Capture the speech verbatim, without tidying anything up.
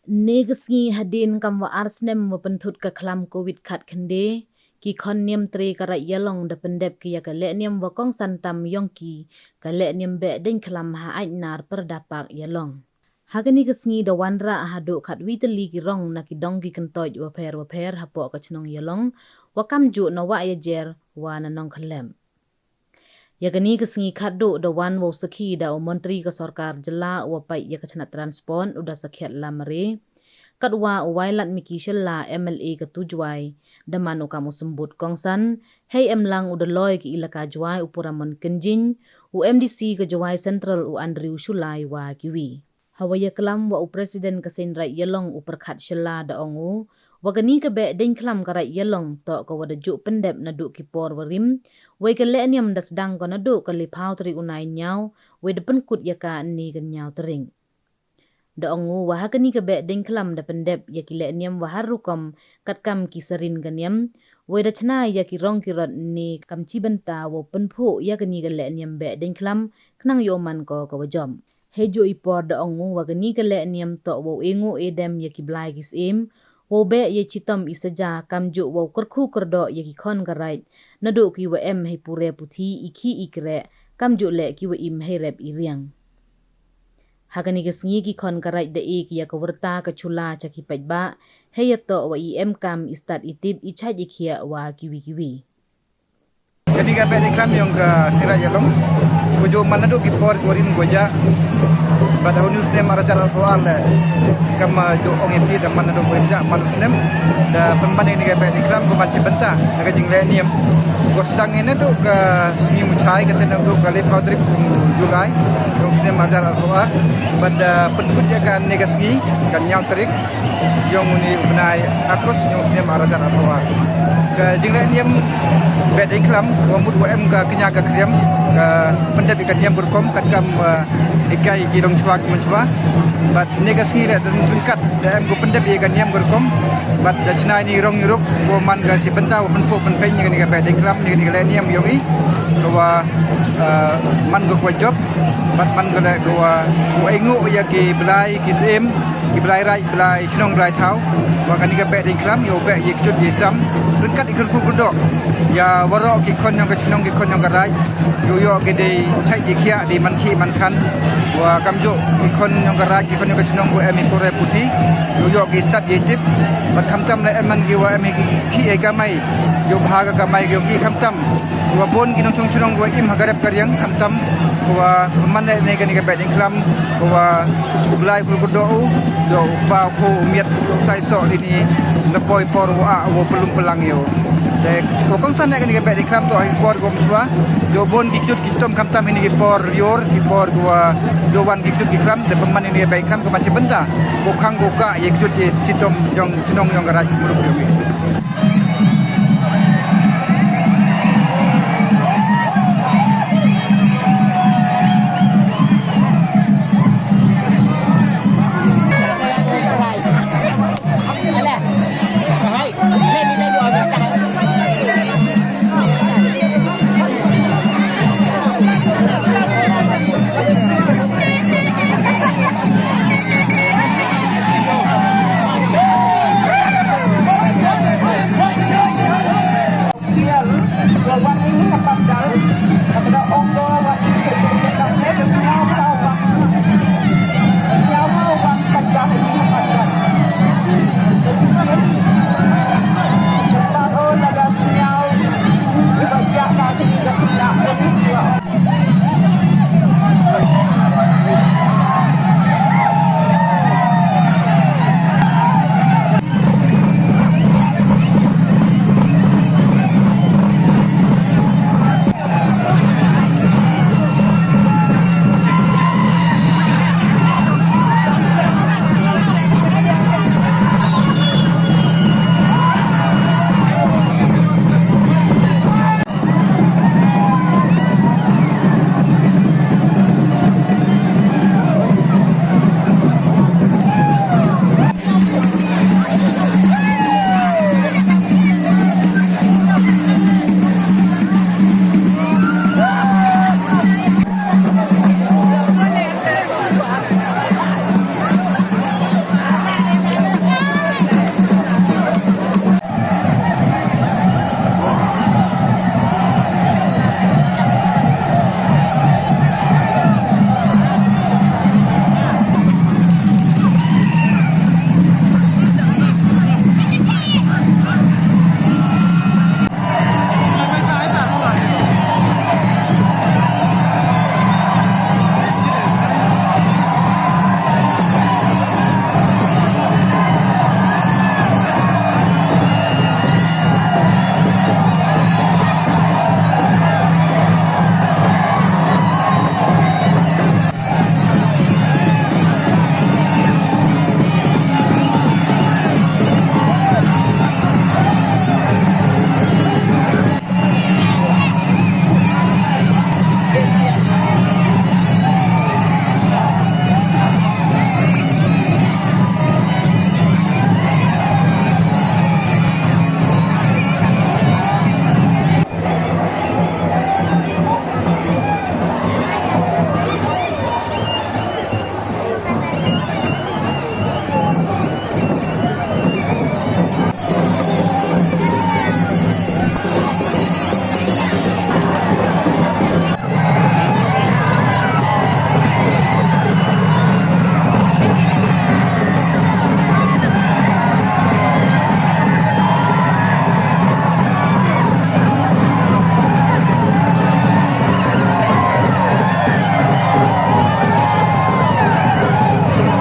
Ynne ka sngi hadien kam wa ar snem wa pynthut ka khlam Covid khatkhyndai, ki khon niamtre ka Raij Ialong da pyndep ki ya ka lehniam wa kongsan tam yong ki, ka lehniam Behdeiñkhlam ha Aitnar, Pyrda Park, Ialong. Ha kani ka sngi da wanrah hadooh khatwi tylli ki rong na ki dong ki kyntoit wapher wapher hapoh ka chnong Ialong, wa kamjooh na Wahyajer wa na Nongkhyllep. Ya kani ka sngi khatduh da wan wow sakhi da u Montri ka Sorkar Jylla uwa pait ya ka chnat Transport, u Da Sakhiatlam Mare, katwa u Wailadmiki Shylla, M L A ka tu Jowai, da man u kam u symbud kongsan, hei emlang u Dolloi ka Elaka Jowai, u Puramon Kynjing, u M D C ka Jowai Central, u Andrew Shullai, wa kiwi. Hawa yaklam wa u President ka Seiñ Raij Ialong, u Pyrkhat Shylla, da ong u wa kani ka Behdeiñkhlam ka Raij Ialong toh ka wa da jooh pyndep nadooh ki por warim, wei ka lehniam da sdang ko nadooh ka laiphaw tarik u Naiynñiaw, wei da pynkut ya ka ynne ka Ynñiaw tarik. Da ong u wa ha kani ka Behdeiñkhlam da pyndep ya ki lehniam wa har rukom katkam ki sarin ka niam, wei da chna ya ki rong ki rot ynne kam chibynta wow pynphuh ya kani ka lehniam Behdeiñkhlam khnang yow man ko ka wa jop. Heijooh i por da ong u wa kani ka lehniam toh wow e ngooh e dem ya ki blai ki syiem, wow beh ya i chitom i saja, kamjooh wow kyrkhu kyrdoh ya ki khon ka Raij, nadooh ki wa em hei puræ puthi, i khih i kreh, kamjooh leh ki wa im hei rep i riang. Ha kani ka sngi ki khon ka Raij da e ki ya ka wyrta ka chula cha ki paidbah, hei yatoh wa i emkam, i stad i tip, i chait i khiah wa kiwi kiwi. Kani ka Behdeiñkhlam yong ka Seiñ Raij Ialong, ka jooh man nadooh ki por ki warim ko ja. Bad ha uni u snem ar hajar arphaw ar leh, kam, ah, jooh ong ya phi, da man nadooh warim ja, man u snem. Da pynman ya kani ka Behdeiñkhlam ko man chibynta na ka jinglehniam. Ko sdang ya nadooh ka sngi Muchai, katæ nadooh ka laiphaw tarik u July yong u snem ar hajar arphaw ar. Bad da pynkut ya ka ynne ka sngi, ka Ynñiaw tarik yong uni u bnai August yong u snem ar hajar arphaw ar. Ka jinglehniam Behdeiñkhlam, wa mut wa em ka kñia ka khriam, ka pyndep ya ka niam ka rukom katkam, ah, i kai ki rong chwa ki mon chwa. Bad ynne ka sngi leh da ryngkat da em ko pyndep ya ka niam ka rukom. Bad da chna ini i rong i ruk ko man ka chibynta wa pynphuh pynphieng ya kani ka Behdeiñkhlam, ya kani ka lehniam yong i, ko wa, ah, man ko ka wa jop. Bad man ko leh ko wa, ko wa e ngooh ya ki blai ki syiem, ki blai raij, blai chnong, blai thaw, wa kani ka Behdeiñkhlam yow beh ya i kjut ya i sam, ryngkat i kyrkhu kyrdoh ya waroh ki khon yong ka chnong, ki khon yong ka raij, yow yoh ki dei chait dei khiah, dei man khih man khan, wa kamjooh ki khon yong ka raij, ki khon yong ka chnong ko em i puræ puthi, yow yoh ki stad ya i tip. Bad khamtam leh em man ki wa em i khih hei kamai, yow bha ka kamai yong ki, khamtam wa boon ki nongchong chnong ko wa im ha ka rep ka riang, khamtam ko wa man leh ynne kani ka Behdeiñkhlam, ko wa u Blai kyrkhu kyrdoh u, yow u pa u kho u miat, yow u sai soh lini, na poi por wa ah wow pynlum pynlang yow. Te ko kongsan ya kani ka Behdeiñkhlam toh ha ki por ko mchwa, yow boon ki kjut ki chitom, khamtam hini ki por yor, ki por ko wa yow wan ki kjut ki khlam, te pynman ya kani ka Behdeiñkhlam ko man chibynta, ko khang ko kah ya i kjut ya i chitom yong chnong yong ka raij, muruk yong i.